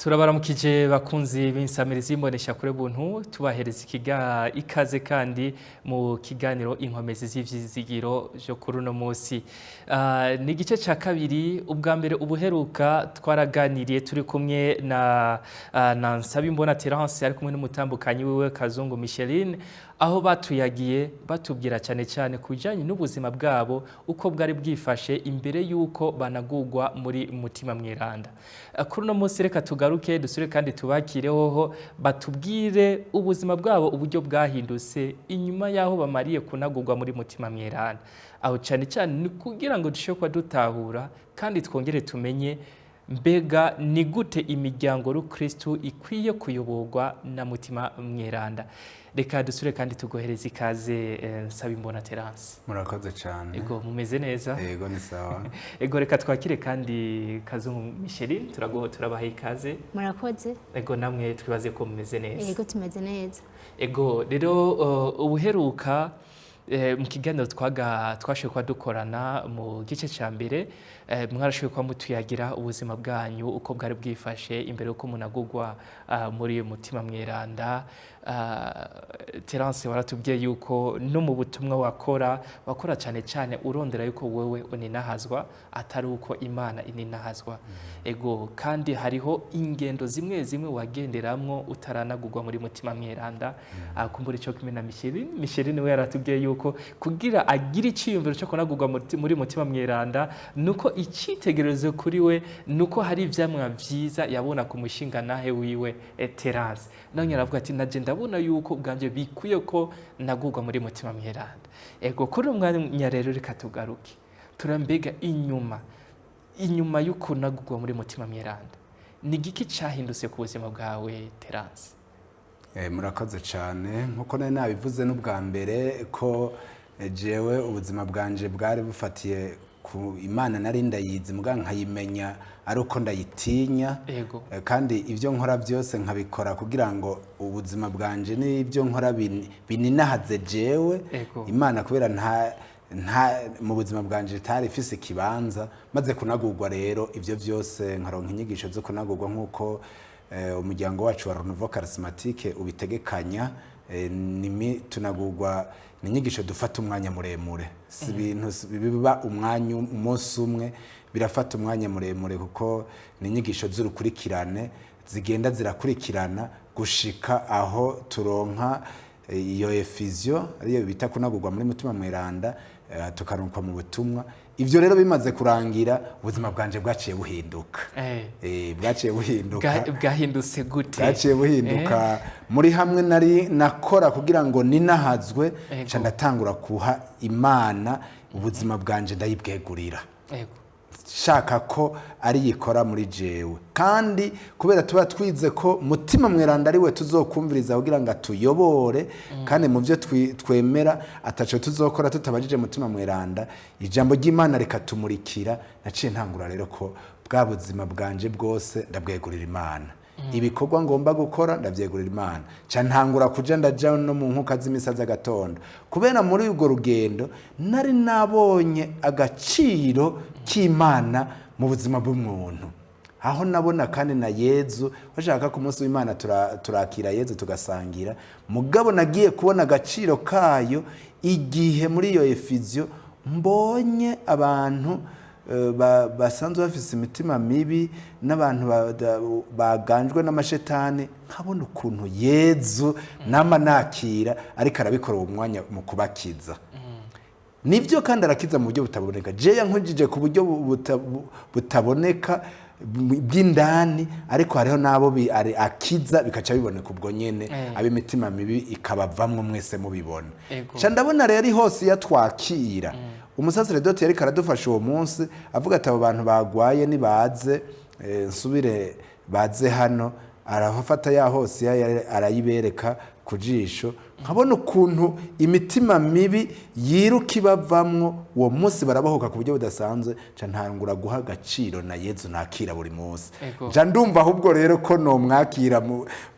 Turabaramukije bakunzi b'insamirizi y'imbonesha kure buntu, tubahereza ikaze kandi mu kiganiro Inkomezi z'ivyizigiro vyo kuri uno munsi. Ni igice ca kabiri. Ubwa mbere ubuheruka twaraganiriye turi kumwe na Nsabimbona Terence, ari kumwe n'umutambukanyi wiwe Kazungu Micheline, aho batuyagiye batubwira cyane cyane ku bijyanye n'ubuzima bwabo uko bwari bwifashe imbere y'uko banagurwa muri Mutima Mweranda. Kuri uno munsi reka tugaruke dusure kandi tubakire hoho batubwire ubuzima bwabo uburyo bwahindutse inyuma y'aho bamariye kunagurwa muri Mutima Mweranda. Aho cyane cyane ni kugira ngo dushobore kuba dutahura kandi twongere tumenye mbega ni gute imiryango rukristu ikwiye kuyoborwa na Mutima Mweranda. Reka dusure kandi tugohereza ikaze, Nsabimbona Terence. Murakoze cyane. Ego, mumeze neza? Ego, ni sawa. Ego, reka twakire kandi Kazungu Micheline, turaguho, turabaha ikaze. Murakoze. Ego, namwe twibaze ko mumeze neza. Yego, tumeze neza. Ego, rero ubuheruka mu kiganiro twashoboye kuba dukorana mu gice cya mbere, mwarashoboye kuba mutuyagira ubuzima bwanyu uko bwari bwifashe imbere y'uko munagurwa muri Mutima Mweranda. Terence, waratubwiye yuko no mu butumwa wakora cyane cyane urondera yuko wewe uninahazwa, atari uko Imana ininahazwa. Ego, kandi hariho ingendo zimwe zimwe wagenderamwo utaranagurwa muri Mutima Mweranda. Kumbura icyo kimwe na Micheline. Micheline we yaratubwiye yuko kugira agire icyiyumviro cyo kunagurwa muri Mutima Mweranda nuko icyitegererezo kuri we nuko hari ivyamwa vyiza yabona ku mushinga nahe wiwe Terence. Nawe aravuga ati: "Naje ndabona yuko ubwanje bikwiye ko nagurwa muri Mutima Mweranda." Ego, kuri uyu mwanya rero reka tugaruke turambega inyuma y'ukunagurwa muri Mutima Mweranda, ni igiki cyahindutse ku buzima bwawe, Terence? Murakoze cyane. Nkuko nari nabivuze n'ubwa mbere ko jewe ubuzima bwanje bwari bufatiye ku Imana, nari ndayizi muga nkayimenya ari uko ndayitinya. Kandi ibyo nkora byose nkabikora kugira ngo ubuzima bwanje n'ibyo nkora bininahaze jewe. Imana kubera nta mu buzima bwanje itari ifise ikibanza. Maze kunagurwa rero ibyo byose, nkaronka inyigisho zo kunagurwa nk'uko umuryango wacu wa Renouveau Charismatique ubitegekanya, tunagurwa ni inyigisho dufata umwanya muremure, si ibintu biba umwanya umunsi umwe, birafata umwanya muremure kuko ni inyigisho z'urukurikirane zigenda zirakurikirana gushika aho turonka iyo effusion, ariyo bita kunagurwa muri Mutima Mweranda, tukarunkwa mu butumwa. Ivyo rero bimaze kurangira, ubuzima bwanje bwaciye buhinduka. Bwaciye buhinduka. Bwahindutse gute? Bwaciye buhinduka muri hamwe nari nakora kugira ngo ninahazwe, nca ndatangura kuha Imana ubuzima bwanje, ndayibwegurira, shaka ko ariyikora muri jewe. Kandi kubera tuba twize ko Mutima Mweranda ari we tuzokumviriza kugira ngo atuyobore, kandi mu byo twemera ataco tuzokora tutabajije Mutima Mweranda, ijambo ry'Imana rikatumurikira, naciye ntangura rero ko bwa buzima bwanje bwose ndabwegurira Imana. Ibikorwa ngomba gukora ndabyegurira Imana. Ca ntangura kuja ndaja no mu nkuka z'imisa z'agatondo, kubera muri urwo rugendo nari nabonye agaciro k'Imana mu buzima bw'umuntu, aho nabona kandi na Yezu bashaka ku munsi w'Imana turakira Yezu tugasangira. Mugabo nagiye kubona agaciro kayo igihe muri iyo effusion mbonye abantu basanzwe bafise imitima mibi n'abantu baganjwe n'amashetani, nkabona ukuntu Yezu nama nakira ariko arabikora uwo mwanya mu kubakiza. Nibyo, kandi arakiza mu buryo butaboneka. Jeya nkujije ku buryo butaboneka bw'indani, ariko hariho n'abo akiza bikaca biboneka ubwo nyene, ab'imitima mibi ikabavamwo mwese mubibona. Ca ndabona rero hose iyo twakira umusaseredoti yariko aradufasha uwo munsi, avuga ati: "Abo bantu bagwaye nibaze, nsubire baze hano." Arafata ya hose arayibereka ku jisho. Nkabona ukuntu imitima mibi yiruka ibavamwo, uwo munsi barabohoka ku buryo budasanzwe. Nca ntangura guha agaciro na Yezu nakira buri munsi. Nca ndumva ahubwo rero ko nomwakira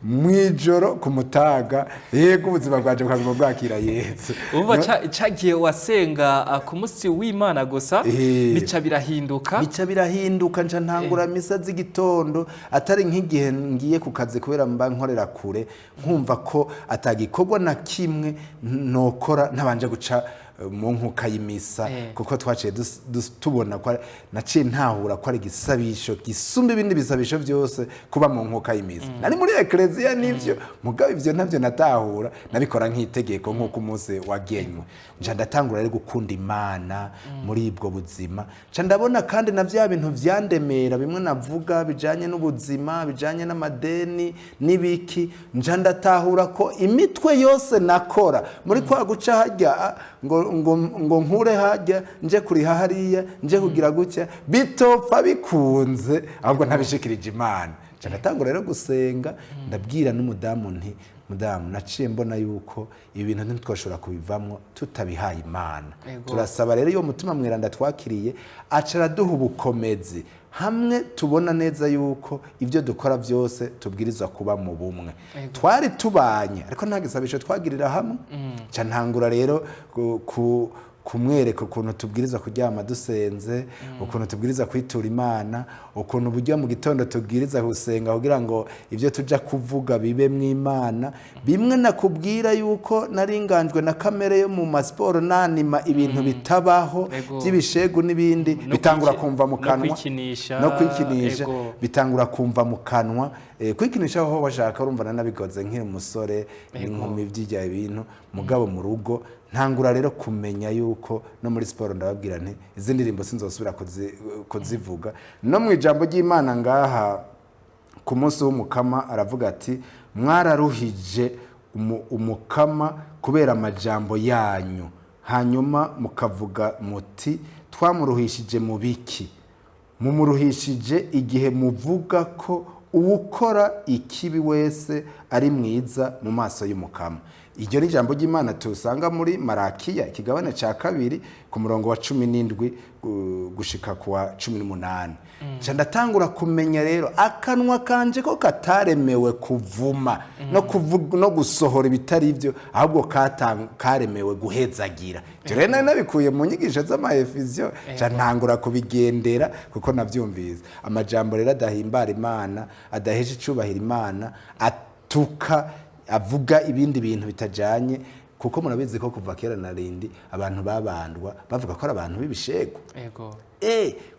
mw'ijoro ku mutaga, yego, ubuzima bwanje bukaguma bwakira Yezu. Uba cagiye wasenga ku munsi w'Imana gusa, bica birahinduka. Bica birahinduka. Nca ntangura misa z'igitondo, atari nk'igihe ngiye ku kazi, kubera mba nkorera kure, nkumva ko atagikorwa na kimwe nokora ntabanje guca mu nkuka y'imisa, kuko twaciye tubona ko naciye ntahura ko ari igisabisho gisumba ibindi bisabisho byose kuba mu nkuka y'imisa. Nari muri ekleziya nivyo, mugabo ivyo ntabyo natahura, nabikora nk'itegeko, nk'uko umunsi wagenywe. Nca ndatangura rero gukunda Imana muri ubwo buzima. Nca ndabona kandi na vya bintu vyandemera bimwe navuga bijanye n'ubuzima, bijanye n'amadeni n'ibiki, nca ndatahura ko imitwe yose nakora muri kwa guca hajya ngo nkure hajya nje kuriha hariya, nje kugira gutya, bitopfa bikunze ahubwo ntabishikirije Imana. Nca ndatangura rero gusenga, ndabwira n'umudamu nti: "Mudamu, naciye mbona yuko ibi bintu ntitwashobora kubivamwo tutabihaye Imana." Turasaba rero iyo Mutima Mweranda twakiriye, aca araduha ubukomezi, hamwe tubona neza yuko ibyo dukora byose tubwirizwa kuba mu bumwe. Twari tubanye ariko nta gisabisho twagirira hamwe. Nca ntangura rero kumwereka ukuntu tubwiriza kuryama dusenze, ukuntu tubwiriza kwitura Imana, ukuntu uburyo mu gitondo tubwiriza gusenga kugira ngo ibyo tuja kuvuga bibe mu Imana. Bimwe nakubwira yuko naringanjwe na kamere yo mu masiporo, nanima ibintu bitabaho by'ibishegu n'ibindi, bitangura kumva mu no kanwa. kwikinisha. No kwikinisha. Bitangura kumva mu kanwa. Kwikinisha aho washaka, urumva nanabigoze nkiri umusore n'inkumi byijya ibintu, mugabo mu rugo ntangura rero kumenya yuko no muri siporo ndababwira nti: "Izi ndirimbo sinzosubira kuzivuga." No mu ijambo ry'Imana ngaha ku munsi w'Umukama aravuga ati: "Mwararuhije Umukama kubera amajambo yanyu." Hanyuma mukavuga muti: "Twamuruhishije mu biki?" Mumuruhishije igihe muvuga ko uwukora ikibi wese ari mwiza mu maso y'Umukama. Iryo ni ijambo ry'Imana tusanga muri Marakiya, ikigabane cya 2, ku murongo wa 17 gushika ku wa 18. Nca ndatangura kumenya rero akanwa kanje ko kataremewe kuvuma no kuvuga no gusohora ibitari byo, ahubwo karemewe guhezagira. Ibyo rero nari nabikuye mu nyigisho z'amaefizio. Nca ntangura kubigendera kuko navyumvise. Amajambo rero adahimbara Imana, adahesha icubahiro Imana, atuka, avuga ibindi bintu bitajanye, kuko murabizi ko kuva kera na rindi abantu babandwa bavuga ko ari abantu b'ibishego.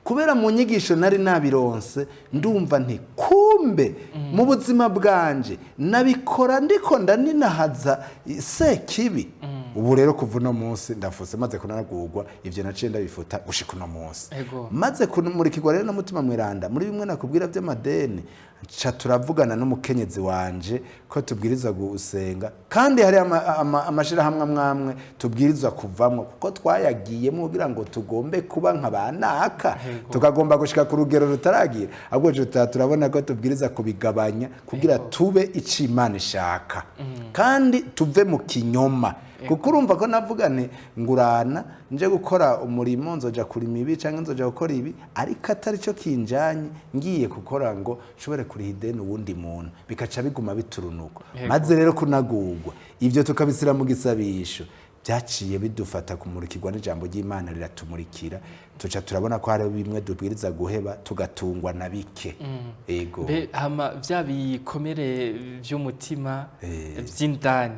Kubera mu nyigisho nari nabironse, ndumva nti: "Kumbe mu buzima bwanje nabikora ndiko ndaninahaza sekibi." Ubu rero kuva uno munsi ndafuse, maze kunanagurwa ivyo naciye ndabifuta gushika uno munsi. Maze kumurikirwa rero na Mutima Mweranda muri bimwe nakubwira by'amadeni, nca turavugana n'umukenyezi wanje ko tubwirizwa gusenga, kandi hari amashirahamwe amwe amwe tubwirizwa kuvamwo, kuko twayagiyemo kugira ngo tugombe kuba nka ba naka, tukagomba gushika ku rugero rutaragira, ahubwo turabona ko tubwiriza kubigabanya kugira tube ico Imana ishaka, kandi tuve mu kinyoma. Kuko urumva ko navuga nti: "Ngurana nje gukora umurimo, nzoja kurima ibi cyangwa nzoja gukora ibi," ariko atari cyo kinjanye, ngiye gukora ngo nshobore kuriha ideni uwundi muntu, bikaca biguma biturunuka. Maze rero kunagurwa ibyo tukabisira mu gisabisho, byaciye bidufata kumurikirwa n'ijambo ry'Imana, riratumurikira, tuca turabona ko hari bimwe dubwiriza guheba, tugatungwa na bike. Ego. Mbe hama vya bikomere vy'umutima vy'indani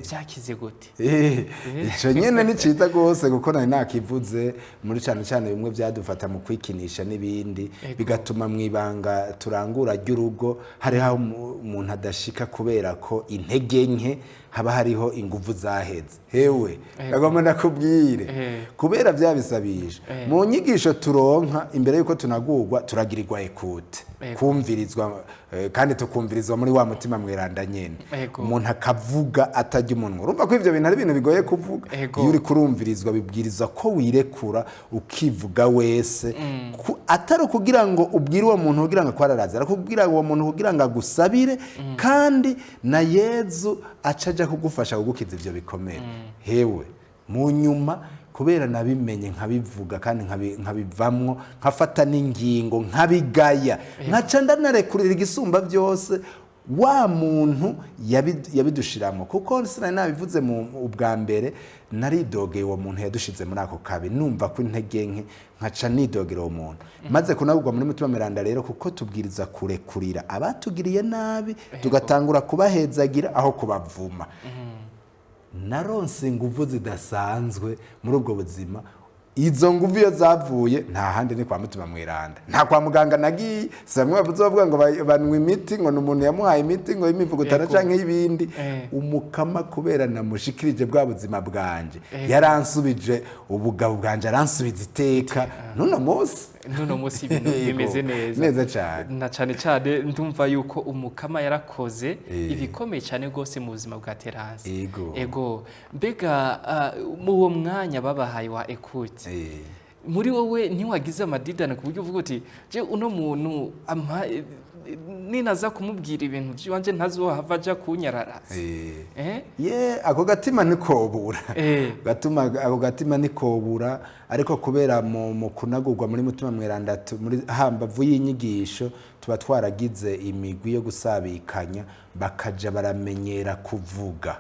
vyakize gute? Ico nyene ni ciza gose, kuko nari nakivuze muri cane cane bimwe vyadufata mu kwikinisha n'ibindi, bigatuma mu ibanga turangura ry'urugo hariho aho umuntu adashika kubera ko intege nke, haba hariho inguvu zaheze. Hewe, ndagomba ndakubwire, kubera vyabisabisha. Mu nyigisho turonka imbere yuko tunagurwa, turagirirwa écoute, kumvirizwa, kandi tukumvirizwa muri wa mutima mweranda nyene. Umuntu akavuga atarya umunwa. Urumva ko ivyo bintu ari ibintu bigoye kuvuga. Iyo uri kurumvirizwa, bibwirizwa ko wirekura ukivuga wese. Atari ukugira ngo ubwire uwo muntu kugira ngo akwararaze, ariko kugira uwo muntu kugira ngo agusabire, kandi na Yezu aca aja kugufasha kugukiza ivyo bikomere. Hewe, mu nyuma, kubera nabimenye, nkabivuga kandi nkabivamwo, nkafata n'ingingo, nkabigaya, nkaca ndanarekurira igisumba byose wa muntu yabidushiramo, kuko sinari nabivuze mu ubwa mbere, naridogeye uwo muntu yadushize muri ako kabi, numva ko intege nke, nkaca nidogera uwo muntu. Maze kunagurwa muri mutima mweranda rero, kuko tubwiriza kurekurira abatugiriye nabi, tugatangura kubahezagira aho kubavuma, naronse inguvu zidasanzwe muri ubwo buzima. Izo nguvu iyo zavuye nta handi, ni kwa mutima mweranda. Nta kwa muganga nagiye. Si bamwe bavuze, bavuga ngo banywa imiti, ngo ni umuntu yamuhaye imiti, ngo y'imivugutano canke y'ibindi. Umukama, kubera namushikirije bwa buzima bwanje, yaransubije ubugabo bwanje, aransubiza iteka n'uno munsi. N'uno munsi ibintu bimeze neza. Neza cyane. Na cyane cyane ndumva yuko umukama yarakoze ibikomeye cyane rwose mu buzima bwa Terance. Ego. Mbega mu uwo mwanya babahaye wa écoute, muri wowe ntiwagize amadidane ku buryo uvuga uti: "Je uno muntu ninaza kumubwira ibintu by'iwanje, ntazohava aja kunyararaza"? Eh? Ye, ako gatima ntikobura. Gatuma ako gatima ntikobura, ariko kubera mu kunagurwa muri mutima mweranda, muri hambavu y'inyigisho tuba twaragize imigwi yo gusabikanya, bakaja baramenyera kuvuga.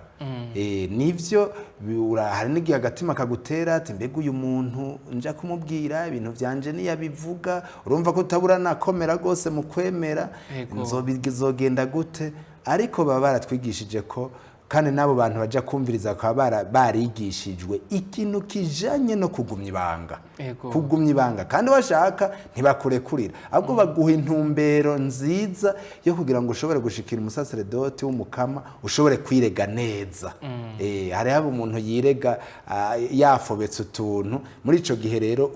Nivyo, hari n'igihe agatima kagutera ati: "Mbega uyu muntu nja kumubwira ibintu vyanje, niyabivuga?" Urumva ko utabura nakomera rwose mu kwemera. Nzogenda gute? Ariko baba baratwigishije ko, kandi n'abo bantu baja kumviriza bakaba barigishijwe ikintu kijanye no kugumya ibanga. Kugumya ibanga, kandi washaka ntibakurekurira, ahubwo baguha intumbero nziza yo kugira ngo ushobore gushikira umusaseredoti w'umukama, ushobore kwirega neza. Hariho umuntu yirega yafobetse utuntu. Muri ico gihe rero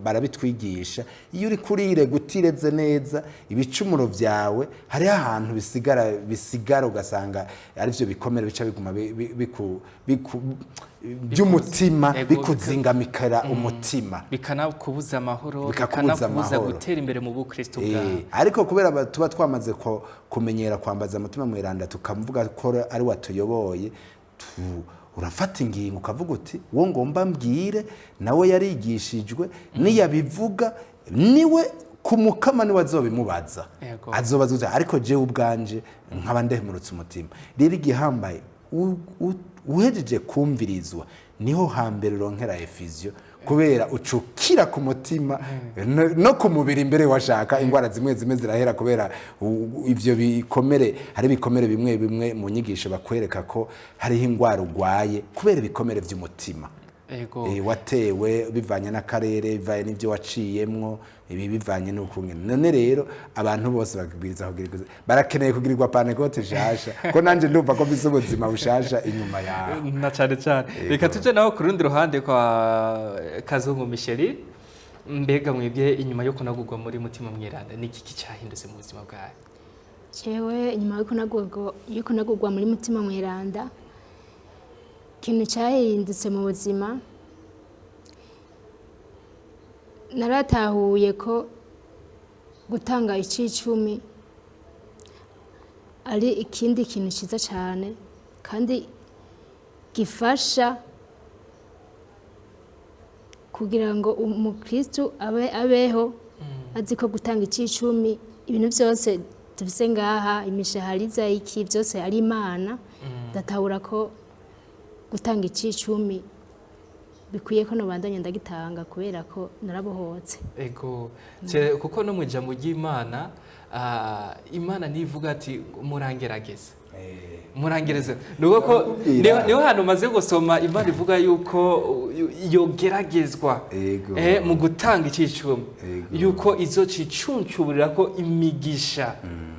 barabitwigisha: iyo uri kurirega utireze neza ibicumuro vyawe, hariho ahantu bisigara, ugasanga arivyo bikomere bica biguma by'umutima, bikuzingamikira umutima. Bikanakubuza amahoro. Bikakubuza bikanakubuza amahoro. gutera imbere mu bukristo bwawe. Ariko kubera tuba twamaze kumenyera kwambaza mutima mweranda, tukamuvuga ko ari watuyoboye, urafata ingingo ukavuga uti: "Uwo ngomba mbwire nawe yarigishijwe, niyabivuga niwe ku mukama niwe azobimubaza." Azobaza uti: "Ariko jewe ubwanje nkaba ndehemurutse umutima." Rero igihambaye, uhejeje kumvirizwa, niho hambere uronkera effusion, kubera ucukira ku mutima no ku mubiri imbere. Washaka ingwara zimwe zimwe zirahera kubera ivyo bikomere. Hari ibikomere bimwe bimwe mu nyigisho bakwereka ko hariho ingwara urwaye kubera ibikomere vy'umutima. Watewe bivanye n'akarere, bivanye n'ibyo waciyemwo, ibi bivanye n'ukungene. None rero abantu bose bakabwiriza kugirirwa, barakeneye kugirirwa Pentecôte nshasha, ko nanje ndumva ko mfise ubuzima bushasha inyuma yawe. Na cyane cyane. Reka tuje naho ku rundi ruhande kwa Kazungu Micheli. Mbega mwebwe, inyuma yo kunagurwa muri mutima mweranda, ni iki cyahindutse mu buzima bwawe? Jewe, inyuma yo kunagurwa muri mutima mweranda, ikintu cyahindutse mu buzima, naratahuye ko gutanga icicumi ari ikindi kintu cyiza cyane kandi gifasha kugira ngo umukristu abeho azi ko gutanga icicumi, ibintu byose dufise ngaha, imishahara, iki byose ari Imana. Ndatahura ko gutanga icicumi bikwiye, ko nobandanya ndagitanga kubera ko narabohotse. Ego. Kuko no mu ijambo ry'Imana, Imana nivuga ati: "Murangerageza." Murangereze nuko ko Ndakubwira. niho hantu maze gusoma Imana ivuga yuko yogeragezwa mu gutanga icicumi, yuko izocicuncuburira ko imigisha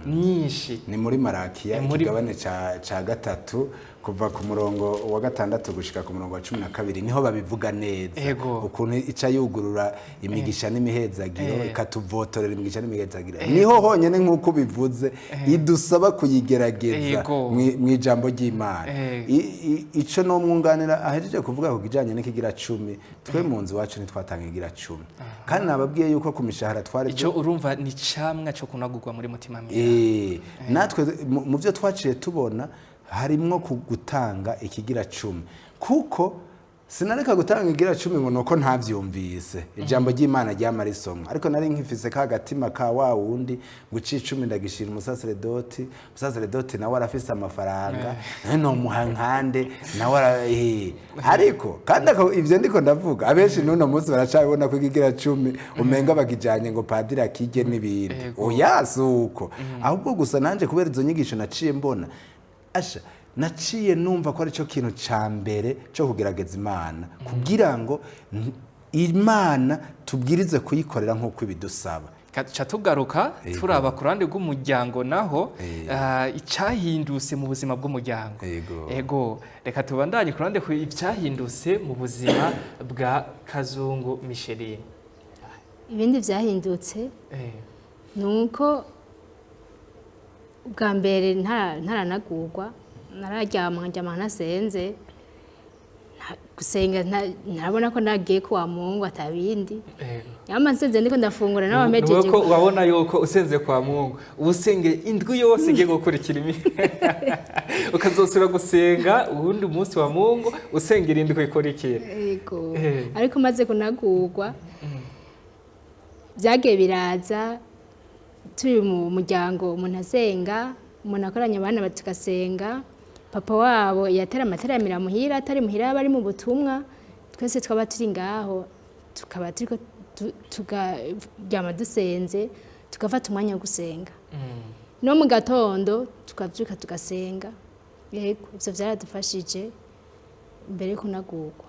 myinshi. Ni muri Marakiya, ikigabane ca 3, kuva ku murongo wa 6 gushika ku murongo wa 12, niho babivuga neza. Ukuntu ica yugurura imigisha n'imihezagiro, ikatuvotorera imigisha n'imihezagiro. Niho honyene nk'uko ubivuze idusaba kuyigerageza mw'ijambo ry'Imana. Ico no mwunganira ahejeje kuvuga ku kijanye n'ikigira 10, twe mu nzu iwacu ntitwatanga ikigira 10, kandi nababwiye yuko ku mishahara twari Ico urumva ni camwa cyo kunagurwa muri mutima mwiza. Natwe mu byo twaciye tubona harimwo gutanga ikigira 10, kuko sinareka gutanga ikigira 10 ngo nuko ntavyumvise ijambo ry'Imana ryamara isomwa, ariko nari nkifise ka gatima ka wa wundi ngo ici 10 ndagishira umusaseredoti, umusaseredoti nawe arafise amafaranga, no muha nkande nawe ariko kandi ivyo ndiko ndavuga abenshi n'uno munsi baracabibona ko ikigira 10 umenga bakijanye ngo padiri akige n'ibindi. Oya, si uko, ahubwo gusa nanje kubera izo nyigisho naciye mbona, asha naciye numva ko aricyo kintu ca mbere cyo kugerageza Imana, kugira ngo Imana tubwirize kuyikorera nk'uko ibidusaba. Ca tugaruka turaba ku ruhande rw'umuryango naho, icyahindutse mu buzima bw'umuryango. Ego, reka tubandanye ku ruhande ku icyahindutse mu buzima bwa Kazungu Micheline. Ibindi byahindutse ni uko ubwa mbere ntaranagurwa, nararyama nkaryama ntasenze. Gusenga ntarabona ko nagiye kwa Mungu atabindi. Yama nsenze ndiko ndafungura nawe amejeje. Nuko wabona yuko usenze kwa Mungu ubusenge indwi yose igiye gukurikira ukazosubira gusenga uwundi munsi wa Mungu usengera indwi ikurikira. Yego. Ariko maze kunagurwa byagiye biraza, turi mu muryango umuntu asenga, umuntu akoranya abana tugasenga. Papa wabo yatera amateramira muhira, atari muhira bari mu butumwa, twese twaba turi ngaho, tukaba turiko tukaryama dusenze, tugafata umwanya wo gusenga. No mu gatondo tukavyuka tugasenga. Yego, ivyo vyaradufashije mbere yo kunagurwa.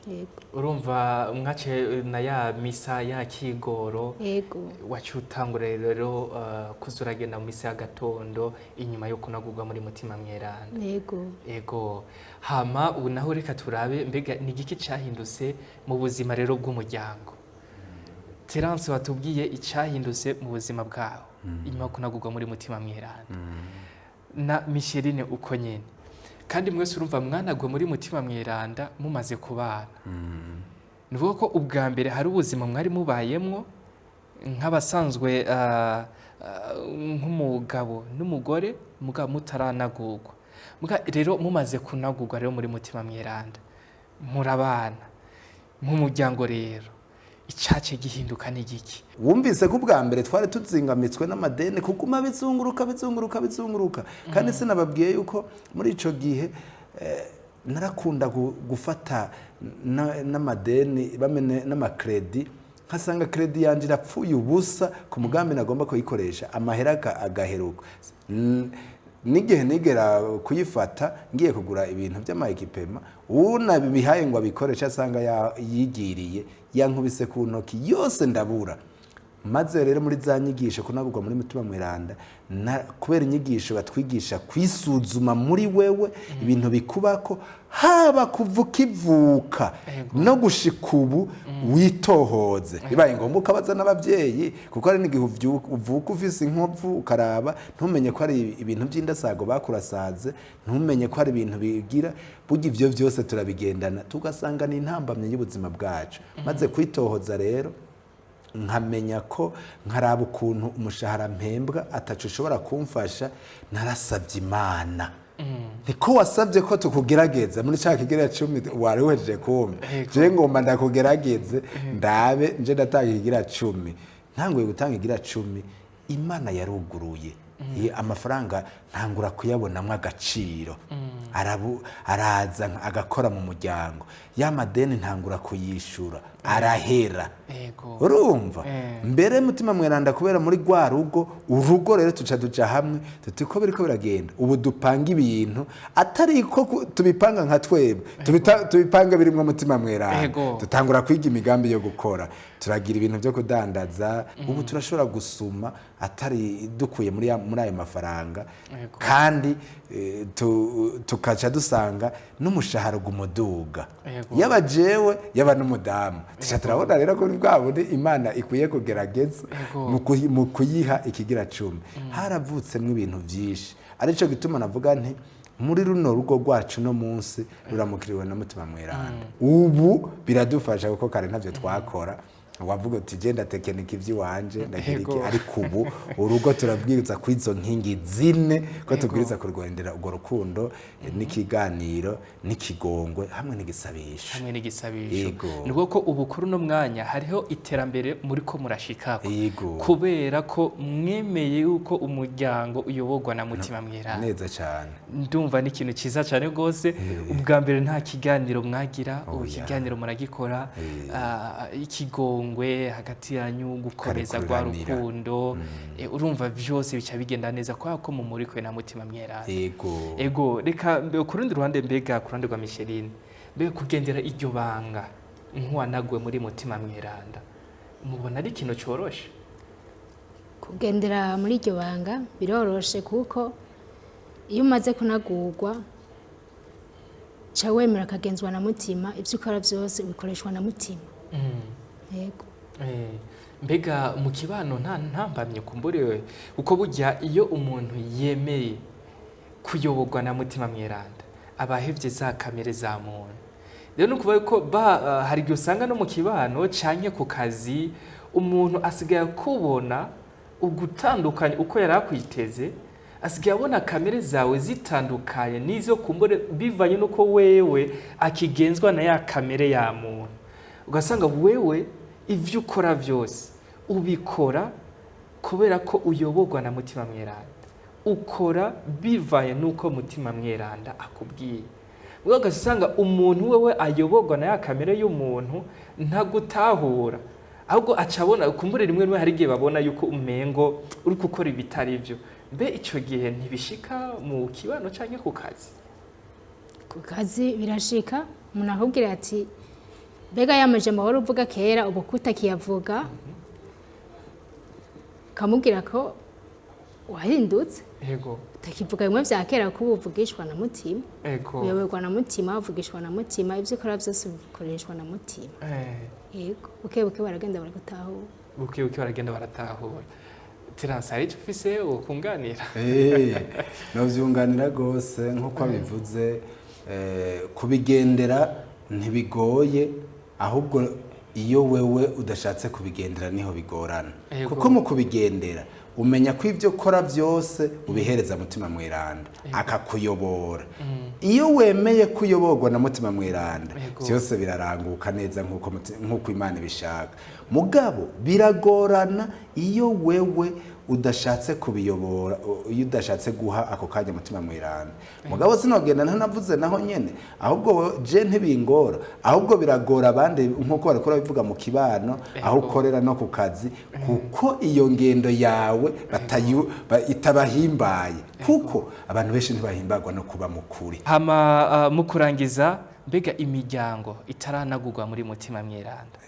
Yego. Urumva mwace na ya misa ya kigoro. Yego. Wacu utangura rero kuza uragenda mu misa ya gatondo inyuma yo kunagurwa muri mutima mweranda. Yego. Yego. Hama ubu naho reka turabe mbega ni igiki cyahindutse mu buzima rero bw'umuryango. Terence, watubwiye icyahindutse mu buzima bwawe inyuma yo kunagurwa muri mutima mweranda. Na Micheline uko nyene. Kandi mwese urumva mwanagwe muri mutima mweranda mumaze kubana. Ni ukuvuga ko ubwa mbere hari ubuzima mwari mubayemwo nk'abasanzwe, nk'umugabo n'umugore, mugabo mutaranagurwa. Muga rero mumaze kunagurwa rero muri mutima mweranda murabana mu muryango, rero icace gihinduka ni giki? Wumvise ko ubwa mbere twari tuzingamitswe n'amadeni, kuguma bizunguruka bizunguruka bizunguruka. Kandi sinababwiye yuko muri ico gihe narakunda gufata n'amadeni bamene n'amakredi, nkasanga kredi yanje irapfuye ubusa ku mugambi nagomba kuyikoresha, amahera agaheruka. N'igihe nigera kuyifata ngiye kugura ibintu by'ama-équipement, unabihaye ngo abikoreshe asanga yigiriye yankubise ku ntoki yose ndabura. Maze rero muri za nyigisho kunagurwa muri mutima mweranda, kubera inyigisho batwigisha kwisuzuma muri wewe, ibintu bikubako haba kuva ukivuka no gushika ubu, witohoze. Bibaye ngombwa ukabaza n'ababyeyi, kuko hari n'igihe uvuka ufise inkovu, ukaraba ntumenye ko ari ibintu by'indasago bakurasaze, ntumenye ko ari ibintu bigira burya. Ivyo byose turabigendana, tugasanga ni intambamyi y'ubuzima bwacu. Maze kwitohoza rero nkamenya ko nkaraba ukuntu umushahara mpembwa ataco ushobora kumfasha, narasabye Imana. Niko wasabye ko tukugerageza muri ca kigira 10 wari uhejeje kumva. Je ngomba ndakugerageze ndabe, nje ndatanga ikigira 10. Ntanguye gutanga ikigira 10, Imana yaruguruye. Amafaranga ntangura kuyabonamwo agaciro, araza agakora mu muryango, ya madeni ntangura kuyishura. Arahera. Urumva, mbere Mutima Mweranda, kubera muri rwa rugo, urugo rero tuca duca hamwe tuti ko biriko biragenda ubu, dupanga ibintu atari ko tubipanga nka twebwe, tubipanga birimwo Mutima Mweranda. Dutangura kwiga imigambi yo gukora, turagira ibintu byo kudandaza. Ubu turashobora gusuma atari dukuye muri ayo mafaranga, kandi tukaca dusanga n'umushahara ugumuduga, yaba jewe, yaba n'umudamu. Tuca turabona rero ko bwa bundi Imana ikwiye kugerageza mu kuyiha ikigira cumi, haravutsemo ibintu byinshi. Arico gituma navuga nti muri runo rugo rwacu no munsi ruramukiriwe na Mutima Mweranda. Ubu biradufasha, kuko kare ntavyo twakora, wavuga uti genda tekinika iby'iwanje, ndagira iki. Ariko ubu urugo turabwiriza kuri izo nkingi zine ko tubwiriza kurwendera urwo rukundo, n'ikiganiro, n'ikigongwe, hamwe n'igisabisho. Hamwe n'igisabisho. Ni ko ubu kuri uno mwanya hariho iterambere muri ko murashikako, kubera ko mwemeye yuko umuryango uyoborwa na Mutima Mweranda. Neza cyane. Ndumva ni ikintu cyiza cyane rwose. Ubwa mbere nta kiganiro mwagira, ubu Oya. ikiganiro muragikora, ikigongwe hagati yanyu, gukomeza rwa Karekuranira. rukundo. Urumva byose bica bigenda neza kubera ko mumurikwe na Mutima Mweranda. Ego, reka ku rundi ruhande, mbega ku ruhande rwa Micheline, mbega kugendera iryo banga nk'uwanaguwe muri Mutima Mweranda, mubona ari ikintu coroshe? Kugendera muri iryo banga biroroshe, kuko iyo umaze kunagurwa ca wemera akagenzwa na Mutima, ibyo ukora byose ubikoreshwa na Mutima. Yego. Mbega mu kibano nta ntambamye kumburiwe? Kuko burya iyo umuntu yemeye kuyoborwa na Mutima Mweranda, aba ahevye za kamere za muntu. Rero ni ukuvuga ko hari igihe usanga no mu kibano canke ku kazi umuntu asigaye akubona ugutandukanye uko yari akwiteze, asigaye abona kamere zawe zitandukanye n'izo kumbure, bivanye n'uko wewe akigenzwa na ya kamere ya muntu. Ugasanga wewe ivyo ukora byose ubikora kubera ko uyoborwa na Mutima Mweranda, ukora bivanye n'uko Mutima Mweranda akubwiye. Ubwo ugasanga umuntu wewe ayoborwa na ya kamere y'umuntu ntagutahura, ahubwo aca abona kumbure rimwe rimwe hari igihe babona yuko umengo uri gukora ibitari byo. Mbe ico gihe ntibishika mu kibano canke ku kazi? Ku kazi birashika, umuntu akubwira ati: "Mbega ya majambo wari uvuga kera, ubu kutakiyavuga?" Ukamubwira ko wahindutse, utakivuga bimwe vya kera, ko ubu uvugishwa na Mutima, uyoborwa na Mutima, uvugishwa na Mutima, ibyo ukora byose bikoreshwa na Mutima. Yego, buke buke baragenda baragutahura. Buke buke baragenda baratahura. Terence, hari icyo ufise wokunganira? Novyunganira rwose nk'uko abivuze. Kubigendera ntibigoye, ahubwo iyo wewe udashatse kubigendera niho bigorana. Kuko mu kubigendera umenya ko ibyo ukora byose ubihereza Mutima Mweranda akakuyobora. Iyo wemeye kuyoborwa na Mutima Mweranda, byose biraranguka neza nk'uko Imana ibishaka. Mugabo biragorana iyo wewe udashatse kubiyobora, iyo udashatse guha ako kanya Mutima Mweranda. Mugabo sinogenda ntanavuze naho nyene, ahubwo je ntibingora, ahubwo biragora abandi nk'uko bariko babivuga mu kibano, aho ukorera no ku kazi, kuko iyo ngendo yawe itabahimbaye, kuko abantu benshi ntibahimbagwa no kuba mukuri. Hama mu kurangiza, mbega imiryango itaranagurwa muri Mutima Mweranda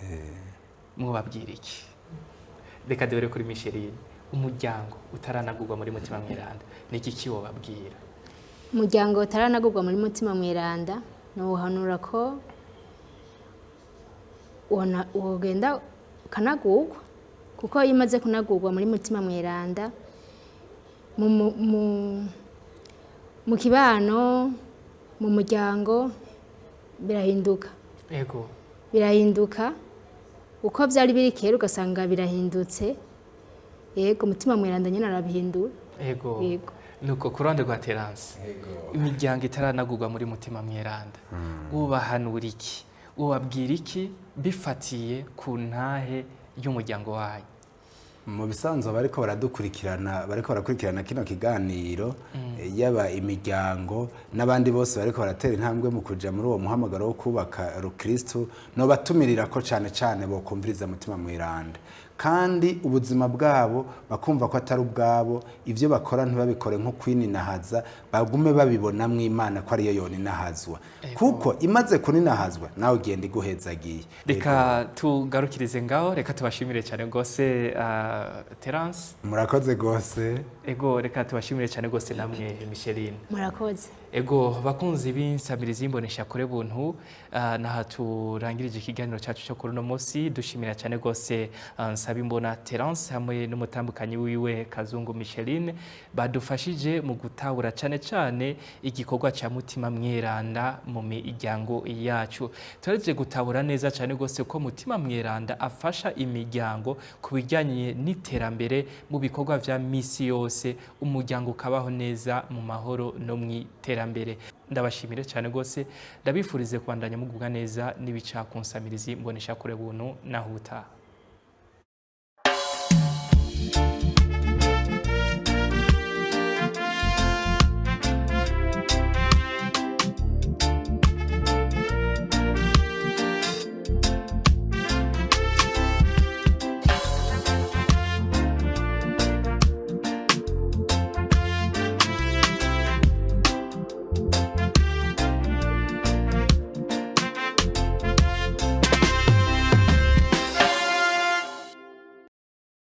mwobabwira iki? Reka dore kuri Micheline, umuryango utaranagurwa muri Mutima Mweranda ni iki wobabwira? Umuryango utaranagurwa muri Mutima Mweranda nuwuhanura ko wogenda ukanagurwa, kuko iyo umaze kunagurwa muri Mutima Mweranda, mu kibano, mu muryango birahinduka. Birahinduka uko byari biri kera, ugasanga birahindutse. Yego, Mutima Mweranda nyine arabihindura. Yego. Nuko ku ruhande rwa Terence, imiryango itaranagurwa muri Mutima Mweranda wubahanura iki, ubabwira iki bifatiye ku ntahe y'umuryango wanyu? Mu bisanzwe bariko baradukurikirana, bariko barakurikirana kino kiganiro. Yaba imiryango n'abandi bose bariko baratera intambwe mu kuja muri uwo muhamagaro wo kubaka rukristu, nobatumirira ko cane cane bokumviriza Mutima Mweranda, kandi ubuzima bwabo bakumva ko atari ubwabo. Ibyo bakora ntibabikore nko kwininahaza, bagume babibonamwo Imana ko ariyo yoninahazwa, kuko imaze kuninahazwa nawe ugenda iguhezagiye. Reka tugarukirize ngaho. Reka tubashimire cyane rwose, Terence. Murakoze rwose. Ego, reka tubashimire cyane rwose namwe, Micheline. Murakoze. Ego, bakunzi b'insamirizi y'imbonesha kure buntu, naha turangirije ikiganiro cyacu cyo kuri uno munsi. Dushimira cyane rwose Nsabimbona Terence hamwe n'umutambukanyi wiwe Kazungu Micheline, badufashije mu gutahura cyane cyane igikorwa cya Mutima Mweranda mu miryango yacu. Turaje gutahura neza cyane rwose ko Mutima Mweranda afasha imiryango ku bijyanye n'iterambere mu bikorwa vya misi yose, umuryango ukabaho neza mu mahoro no mu iterambere. Ndabashimire cyane rwose, ndabifurize kubandanya mugubwa neza n'ibica ku nsamirizi mbonesha kure buntu. Naho ubutaha.